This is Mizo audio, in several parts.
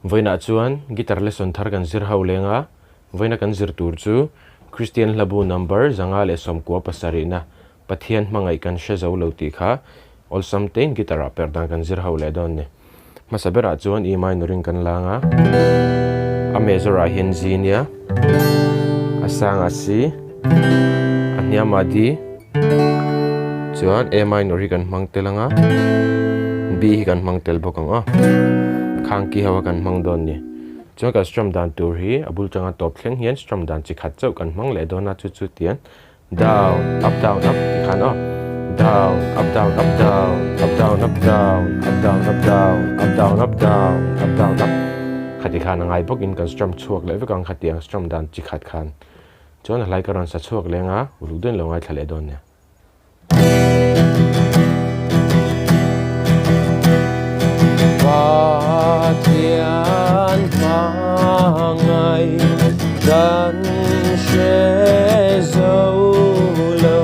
Vawiinah chuan guitar lesson thar kan zir ho leng a, vawiina kan zir tur chu Kristian hlabu number 197na Pathian hmangaih kan hre zo lo tih kha awlsam tein guitar ah perh dan kan zir ho leh dawn ni. Hmasa berah chuan E minor in kan lang a, a major ah hian G nia, a sangah C, a hniamah D, chuan A minor hi kan hmang tel ang a, B hi kan hmang tel bawk ang aw. Khang ki ho a kan hmang dawn ni. Chuan kan strum dan tur hi a bul tanga tawp thleng hian strum dan chi khat chauh kan hmang leh dawn a, chu chu tian Down, up, down, up tih khan aw. Down, up, down, up, down, up, down, up, down, up, down, up, down, up, down, up, down, up, down, up. Khati khan a ngai bawkin kan strum chhuak leh vek ang khatiang strum dan chi khat khan. Chuan a hlai ka rawn sa chhuak leng a, uluk deuhin lo ngaithla leh dawn nia. Pathian hmangaih kan hre zo lo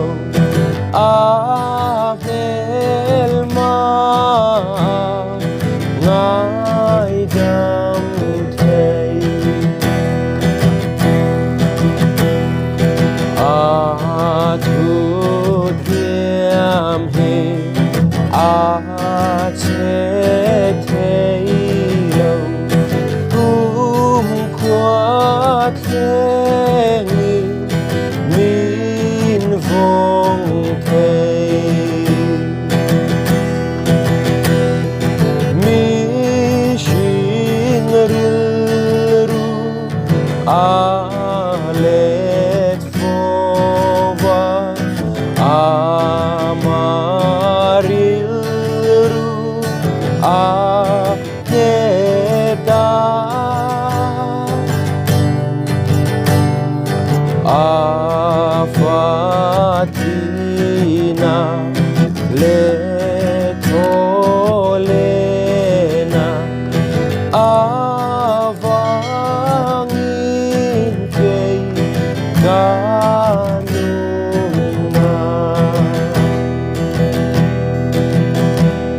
a hmelma ngaidam thei. A thu thiam hi a che thei lo kum khua thlengin min vawng thei. Mihring rilru a let fo va, ama rilru a nghet a. A fatina leh thawlena avangin kei ka.